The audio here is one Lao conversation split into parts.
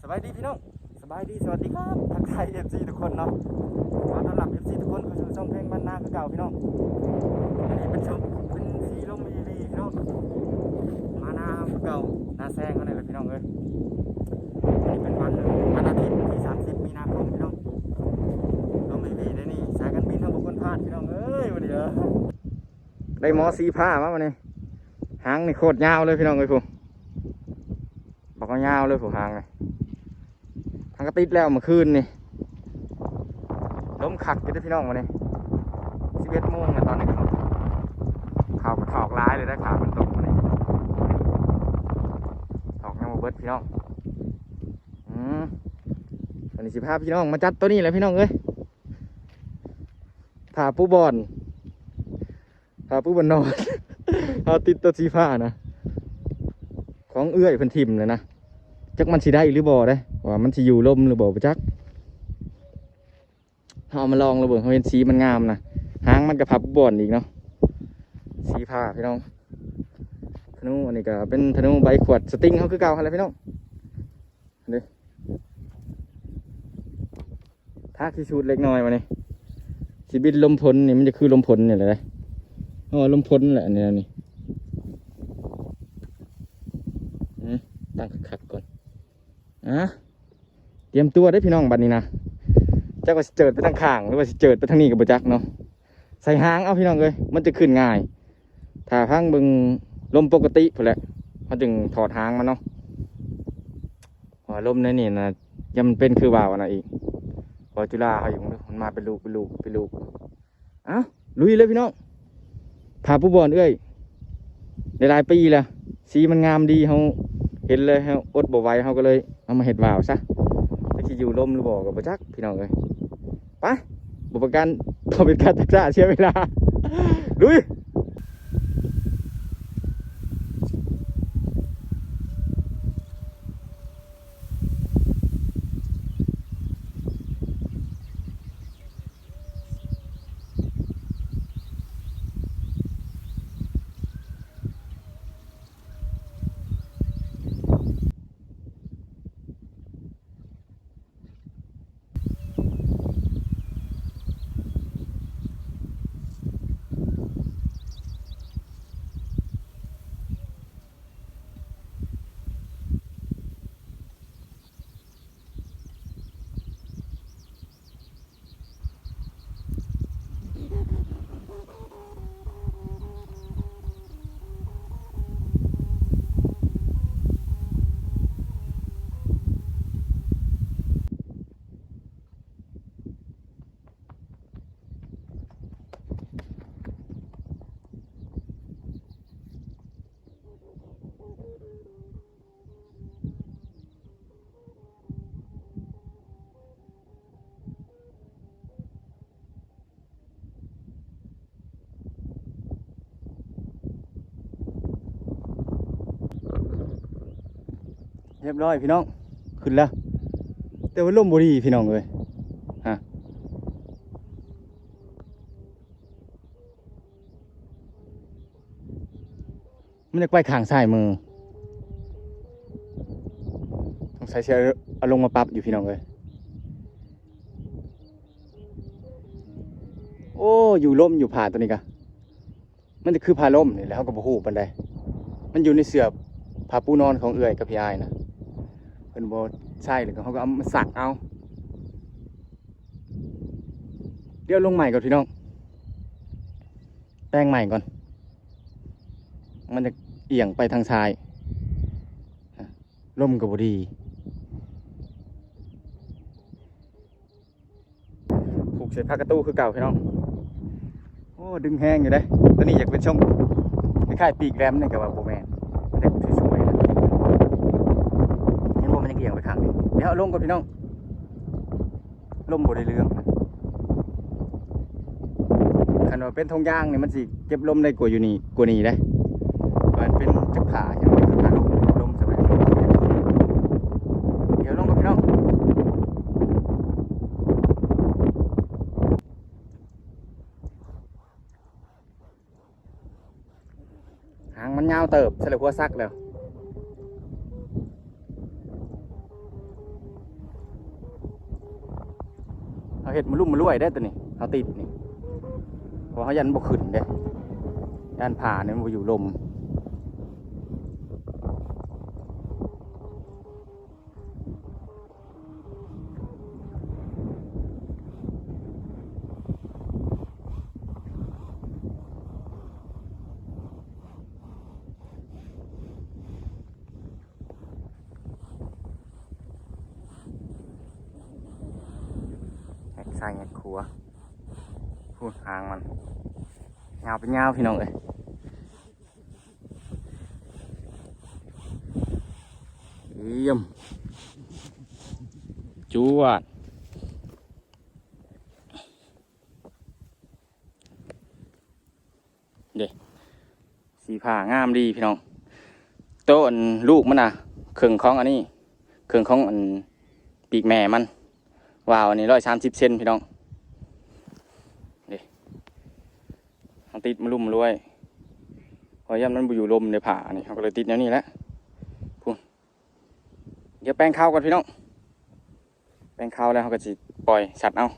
ສະບາຍດີພີ່ນ້ອງ ສະບາຍດີ ສະຫວັດດີຄັບ ທັກທາຍເອັຟຊີທຸກຄົນເນາະ ຂໍຕ້ອນຮັບເອັຟຊີທຸກຄົນເຂົ້າສູ່ຊ່ອງເພງບ້ານນາຄືເກົ່າພີ່ນ້ອງ. ອັນນີ້ເປັນຊ່ອງ ເປັນສີລົມວີວີພີ່ນ້ອງ ມານາຄືເກົ່າ ນາແຊງເຮົານີ້ແຫຼະພີ່ນ້ອງເອີຍ. ອັນນີ້ເປັນວັນ ວັນອາທິດທີສາມສິບມີນາຄົມພີ່ນ້ອງ ລົມວີວີໄດ໋ນີ້ ສາຍການບິນເຮົາບໍ່ຄວນພາດພີ່ນ້ອງເອີຍ ມື້ນີ້ເດີ. ໄດ້ໝໍສີຟ້າມາມື້ນີ້ ຫາງນີ້ໂຄດຍາວເລີຍພີ່ນ້ອງເອີຍ ພຸ້ນ ບັກຍາວເລີຍ ຜູ້ຫາງນີ້ ຫາກະຕິດແລ້ວມື້ຄືນນີ້. ລົມຄັກຢູ່ເດ້ພີ່ນ້ອງ ມື້ນີ້ສິບເອັດໂມງແລ້ວຕອນນີ້ ເຂົ້າກໍຖອກຫຼາຍເລີຍໄດ໋ ຂາຝົນຕົກມື້ນີ້ ຖອກຍັງບໍ່ເບິດພີ່ນ້ອງ. ອືມ ວັນນີ້ຊິພາພີ່ນ້ອງມາຈັດໂຕນີ້ແຫຼະພີ່ນ້ອງເອີຍ ຜ້າປູບ່ອນ ຜ້າປູບ່ອນນອນ ເຮົາຕິດໂຕສີຟ້ານະ ຂອງເອື້ອຍເພິ່ນຖິ້ມແຫຼະນະ ຈັກມັນຊິໄດ້ຫຼືບໍ່ເດ້ ວ່າມັນຊິຢູ່ລົມຫຼືບໍ່ ບໍ່ຈັກ. ເຮົາເອົາມາລອງລະເບິ່ງ ເຮົາເຫັນສີມັນງາມນະ ຫາງມັນກະພັບບ່ອນອີກເນາະ ສີຟ້າພີ່ນ້ອງ. ທະນູ ອັນນີ້ກະເປັນທະນູໃບຂວດສະຕິງເຮົາຄືເກົ່າຫັ້ນແຫຼະພີ່ນ້ອງ. ເດ້ ທາກທີ່ສຸດເລັກນ້ອຍບາດນີ້ ຊິບິນລົມພົນນີ້ ມັນຈະຄືລົມພົນນີ້ແຫຼະເດ້ ເພາະວ່າລົມພົນແຫຼະ ອັນນີ້ ອັນນີ້ ອືມ ຕັ້ງຄັກໆກ່ອນ ອາ ຕຽມຕົວເດ້ພີ່ນ້ອງ ບາດນີ້ນະ ຈັກວ່າຊິເຈີດໄປທາງຂ້າງ ຫຼືວ່າຊິເຈີດໄປທາງນີ້ກໍບໍ່ຈັກເນາະ. ໃສ່ຫາງເອົາພີ່ນ້ອງເອີຍ ມັນຈະຂຶ້ນງ່າຍ. ຖ້າຟັງເບິ່ງລົມປົກກະຕິພຸ້ນແຫຼະ ເຮົາຈຶ່ງຖອດຫາງມັນເນາະ ເພາະວ່າລົມໃນນີ້ນະ ຢ່າມັນເປັນຄືວ່າວນະອີກ ເພາະວ່າຈຸລາເຮົາຢູ່ ມັນມາເປັນລູກ ເປັນລູກ ເປັນລູກ. ເອົ້າ ລຸຍເລີຍພີ່ນ້ອງ ຜ້າປູບ່ອນເອື້ອຍ ໄດ້ຫຼາຍປີແລ້ວ ສີມັນງາມດີ ເຮົາເຫັນແລ້ວເຮົາອົດບໍ່ໄຫວ ເຮົາກໍເລີຍເອົາມາເຮັດວາວຊະ ຈັກຊິຢູ່ລົມຫຼືບໍ່ກໍບໍ່ຈັກພີ່ນ້ອງເອີຍ. ໄປ ບໍ່ເປັນການ ບໍ່ເປັນການຊັກຊ້າເສຍເວລາ ລຸຍ. ຮຽບຮ້ອຍພີ່ນ້ອງ ຂຶ້ນແລ້ວ ແຕ່ວ່າລົມບໍ່ດີພີ່ນ້ອງເອີຍ ຮະ. ມັນຢາກໄປຂ້າງຊ້າຍມື ສົງໄສຊິເອົາລົງມາປັບຢູ່ພີ່ນ້ອງເອີຍ. ໂອ້ ຢູ່ລົມຢູ່ຜ້າໂຕນີ້ກະ ມັນຈະຄືຜ້າລົມນີ້ແຫຼະ ເຮົາກໍບໍ່ຮູ້ປານໃດ. ມັນຢູ່ໃນເສື້ອຜ້າປູນອນຂອງເອື້ອຍກັບພີ່ອ້າຍນະ ເພິ່ນບໍ່ໃຊ້ ແລ້ວກໍເຮົາກໍເອົາມາຊັກເອົາ. ດຽວລົງໃໝ່ກ່ອນພີ່ນ້ອງ ແຕ່ງໃໝ່ກ່ອນ ມັນຈະອຽງໄປທາງຊ້າຍ ລົມກໍບໍ່ດີ. ຜູກໃສ່ຜ້າກະຕູຄືເກົ່າພີ່ນ້ອງ. ໂອ້ ດຶງແຮງຢູ່ເດ້ ໂຕນີ້ຢາກເປັນຊົງຄ້າຍໆປີກແຫຼມນີ້ ກໍວ່າບໍ່ແມ່ນ ມັນຢາກສວຍໆນະ. ເຫັນບໍ່ ມັນຍັງອຽງໄປຂ້າງນີ້. ດຽວເອົາລົງກ່ອນພີ່ນ້ອງ ລົມບໍ່ໄດ້ເລື່ອງ. ຄັນວ່າເປັນຖົງຢາງນີ້ ມັນຊິເກັບລົມໄດ້ກວ່າຢູ່ນີ້ ກວ່ານີ້ເດ້. ມັນເປັນຈັກຜ້າຫຍັງ ຜ້າລົມ ລົມສະບາຍ ລົມເກັບຂຶ້ນ. ດຽວລົງກ່ອນພີ່ນ້ອງ. ຫາງມັນຍາວເຕີບ ໃສ່ແລ້ວຫົວສັກແລ້ວ. ເຮົາເຮັດມາລຸມມາລວຍເດ້ຕົວນີ້ ເຮົາຕິດນີ້ ເພາະເຮົາຢ້ານບໍ່ຂຶ້ນເດ້ ຢ້ານຜານີ້ມັນບໍ່ຢູ່ລົມ. ແຫກຊ້າຍແຫກຂວາ ພຸ້ນຫາງມັນ ຍາວເປັນຍາວ ພີ່ນ້ອງເອີຍ. ຢ້ຽມ ຈວດ ເດ້ ສີຟ້າງາມດີພີ່ນ້ອງ. ໂຕອັນລູກມັນນະ ເຄິ່ງຂອງອັນນີ້ ເຄິ່ງຂອງອັນປີກແມ່ມັນ ວາວອັນນີ້ຮ້ອຍສາມສິບເຊັນພີ່ນ້ອງ. ເດ້ ເຮົາຕິດມາລຸມມາລວຍ ເພາະຢ້ານມັນບໍ່ຢູ່ລົມໃນຜານີ້ ເຮົາກໍເລີຍຕິດແນວນີ້ແຫຼະ. ພຸ້ນ ດຽວແປງເຂົ້າກ່ອນພີ່ນ້ອງ ແປງເຂົ້າແລ້ວເຮົາກໍຊິປ່ອຍສັດເອົາ.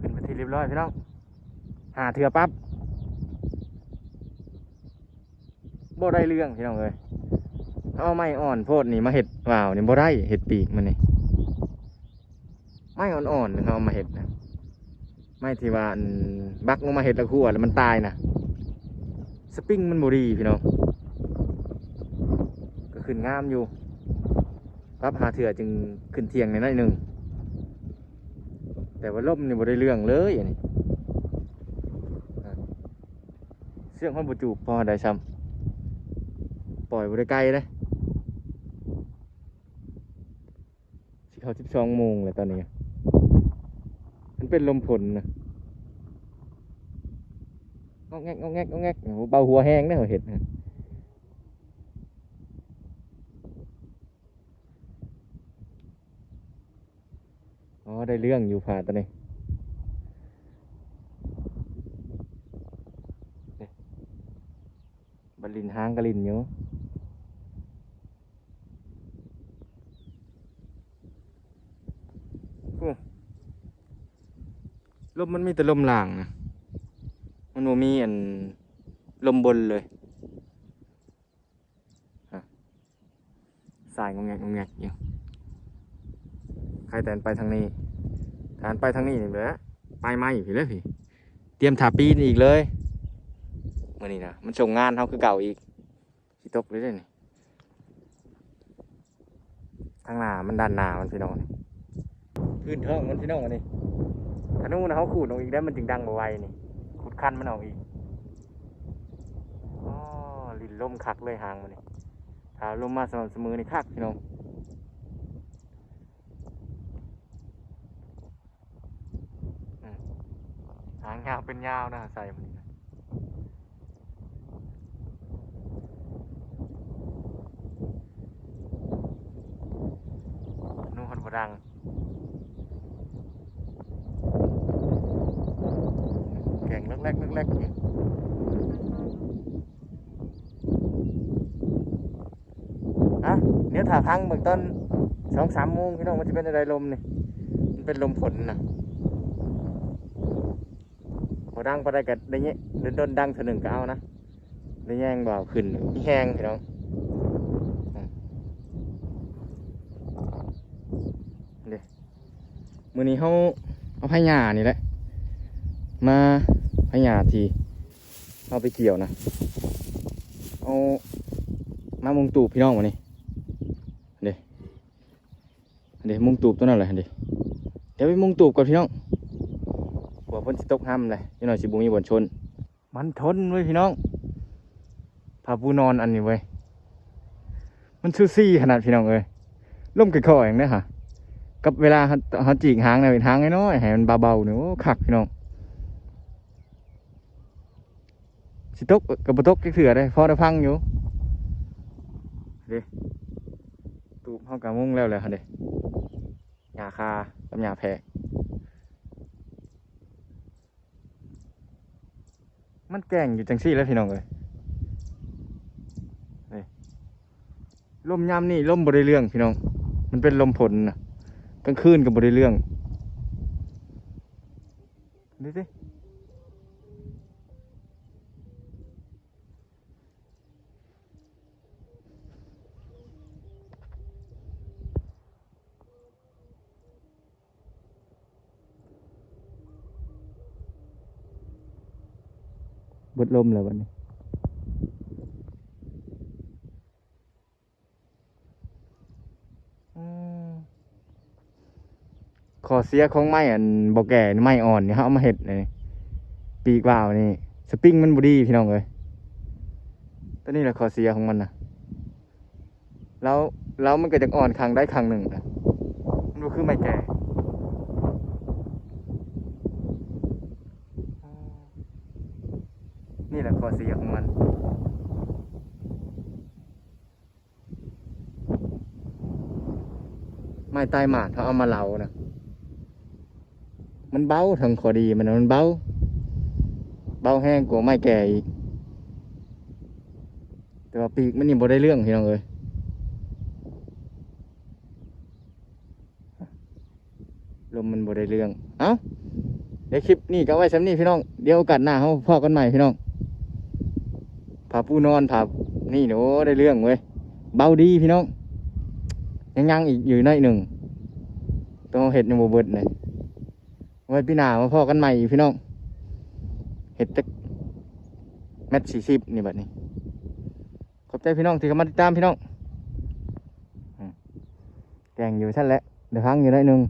ຂຶ້ນເປັນທີ່ຮຽບຮ້ອຍພີ່ນ້ອງ ຫ້າເທື່ອປັບ ບໍ່ໄດ້ເລື່ອງພີ່ນ້ອງເອີຍ. ເອົາໄມ້ອ່ອນໂພດນີ້ມາເຮັດວາວນີ້ບໍ່ໄດ້ ເຮັດປີກມັນນີ້ ໄມ້ອ່ອນໆ ເຮົາເອົາມາເຮັດນະ ໄມ້ທີ່ວ່າອັນບັກລົງມາເຮັດແລ້ວຫົວແລ້ວມັນຕາຍນະ ສະປຣິງມັນບໍ່ດີພີ່ນ້ອງ ກໍຂຶ້ນງາມຢູ່ ປັບຫ້າເທື່ອຈຶ່ງຂຶ້ນທ່ຽງແດ່ໜ້ອຍໜຶ່ງ ແຕ່ວ່າລົມນີ້ບໍ່ໄດ້ເລື່ອງເລີຍອັນນີ້ ເຊືອກຮອດບໍ່ຈູບພໍໄດ້ຊ້ຳ ປ່ອຍບໍ່ໄດ້ໄກເດ້ ຊິເຂົ້າສິບສອງໂມງແລ້ວຕອນນີ້ ມັນເປັນລົມຝົນນະ ງອກແງກ ງອກແງກ ງອກແງກ ໂອ້ ເບົາຫົວແຮງເດ້ເຮົາເຮັດນະ. ອໍ ໄດ້ເລື່ອງຢູ່ພາຕົວນີ້ ບັດຫຼິ້ນຫາງກໍຫຼິ້ນຢູ່ ໂອ້ ລົມມັນມີແຕ່ລົມລ່າງນະ ມັນບໍ່ມີອັນລົມບົນເລີຍ. ຮະ ສາຍງອງແງກງອງແງກຢູ່ ໃຄແຕ່ໄປທາງນີ້ ຖ້າໄປທາງນີ້ນີ້ແຫຼະ ໄປໃໝ່ພີ້ເລີຍພີ້ ຕຽມຖ້າປີນອີກເລີຍ ມື້ນີ້ນະ ມັນສົ່ງງານເຮົາຄືເກົ່າອີກ ຊິຕົກເລີຍເດ້ນີ້ ທາງໜ້າມັນ ດ້ານໜ້າມັນພີ່ນ້ອງ ພື້ນທ້ອງມັນພີ່ນ້ອງ ອັນນີ້ທະນູນະ ເຮົາຂູດອອກອີກໄດ້ ມັນຈຶ່ງດັງບໍ່ໄວນີ້ ຂູດຄັນມັນອອກອີກ. ອໍ ຫຼິ້ນລົມຄັກເລີຍຫາງມັນນີ້ ຖ້າລົມມາສະໝ່ຳສະເໝີນີ້ຄັກພີ່ນ້ອງ ອືມ ຫາງຍາວເປັນຍາວນະ ໃສ່ມັນນີ້ນະ ໜູຫັ້ນບໍ່ດັງ ແກງແລັກໆ ແລັກໆ ຢູ່ ອ່ະ ດຽວຖ້າຟັງເບິ່ງຕອນສອງສາມໂມງພີ່ນ້ອງ ມັນຊິເປັນແນວໃດລົມນີ້ ມັນເປັນລົມຝົນນະ ບໍ່ດັງປານໃດກໍໄດ້ແຍ- ດົນໆດັງເທື່ອໜຶ່ງກໍເອົານະ ໄດ້ແຍງບ່າວຂຶ້ນ ມີແຮງພີ່ນ້ອງ ອືມ ເດ້. ມື້ນີ້ເຮົາເອົາໄພຫຍ້ານີ້ແຫຼະ ມາ ໄພຫຍ້າທີ່ເຮົາໄປກ່ຽວນະ ເອົາມາມຸງຕູບພີ່ນ້ອງ ມື້ນີ້ ເດ້ ເດ້ ມຸງຕູບຕົວນັ້ນແຫຼະ ເດ້ ດຽວໄປມຸງຕູບກ່ອນພີ່ນ້ອງ ກວ່າຝົນຊິຕົກຮຳແຫຼະ ຈັກໜ້ອຍຊິບໍ່ມີບ່ອນຊົນ. ມັນທົນເວີຍພີ່ນ້ອງ ຜ້າປູນອນອັນນີ້ເວີຍ ມັນຊູຊີຂະໜາດພີ່ນ້ອງເອີຍ ລົມຄ່ອຍໆເດ້ຫະ ກັບເວລາເຮົາ ເຮົາຈີກຫາງນະ ເປັນຫາງນ້ອຍໆ ໃຫ້ມັນເບົາໆນີ້ ໂອ້ ຄັກພີ່ນ້ອງ ຊິຕົກກໍບໍ່ຕົກຈັກເທື່ອເດ້ ພໍໄດ້ພັງຢູ່ ເດ້ ຕູບເຮົາກໍມຸງແລ້ວແຫຼະ ເດ້ ຫຍ້າຄາກັບຫຍ້າແພກ. ມັນແກ້ງຢູ່ຈັ່ງຊີ້ແຫຼະພີ່ນ້ອງເອີຍ ນີ້ ລົມຍາມນີ້ລົມບໍ່ໄດ້ເລື່ອງພີ່ນ້ອງ ມັນເປັນລົມຝົນນະ ກາງຄືນກໍບໍ່ໄດ້ເລື່ອງ ນີ້ຕິ. ເບິດລົມແລ້ວບັດນີ້ ອືມ ຂໍ້ເສຍຂອງໄມ້ອັນບໍ່ແກ່ນີ້ ໄມ້ອ່ອນນີ້ ເຮົາເອົາມາເຮັດນີ້ ປີກວາວນີ້ ສະປຣິງມັນບໍ່ດີພີ່ນ້ອງເອີຍ ຕົວນີ້ແຫຼະຂໍ້ເສຍຂອງມັນນະ. ລາວ ລາວມັນກໍຈະອ່ອນຂ້າງໃດຂ້າງໜຶ່ງນະ ມັນບໍ່ຄືໄມ້ແກ່ ນີ້ແຫຼະຂໍ້ເສຍຂອງມັນ ໄມ້ຕາຍໝາດເຮົາເອົາມາເຫຼົານະ ມັນເບົາ ທັງຂໍ້ດີມັນນະ ມັນເບົາ ເບົາແຮງກວ່າໄມ້ແກ່ອີກ ແຕ່ວ່າປີກມັນນີ້ບໍ່ໄດ້ເລື່ອງພີ່ນ້ອງເອີຍ ລົມມັນບໍ່ໄດ້ເລື່ອງ ເອົ້າ ດຽວຄລິບນີ້ກໍເອົາໄວ້ສ່ຳນີ້ພີ່ນ້ອງ ດຽວໂອກາດໜ້າເຮົາພໍ້ກັນໃໝ່ພີ່ນ້ອງ ຜ້າປູນອນ ຜ້ານີ້ ໂອ້ ໄດ້ເລື່ອງເວີຍ. เบาดีพี่น้อง ยังยังอีกอยู่หน่อยหนึ่ง ตัวเฮ็ดยังบ่เบิดเลย ไว้ปีหน้ามาพ้อกันใหม่อีกพี่น้อง เฮ็ดจักแมตรสี่สิบนี่บัดนี้ ขอบใจพี่น้องที่เข้ามาติดตามพี่น้อง อืม แต่งอยู่ซั่นแหละ เดี๋ยวพังอยู่หน่อยหนึ่ง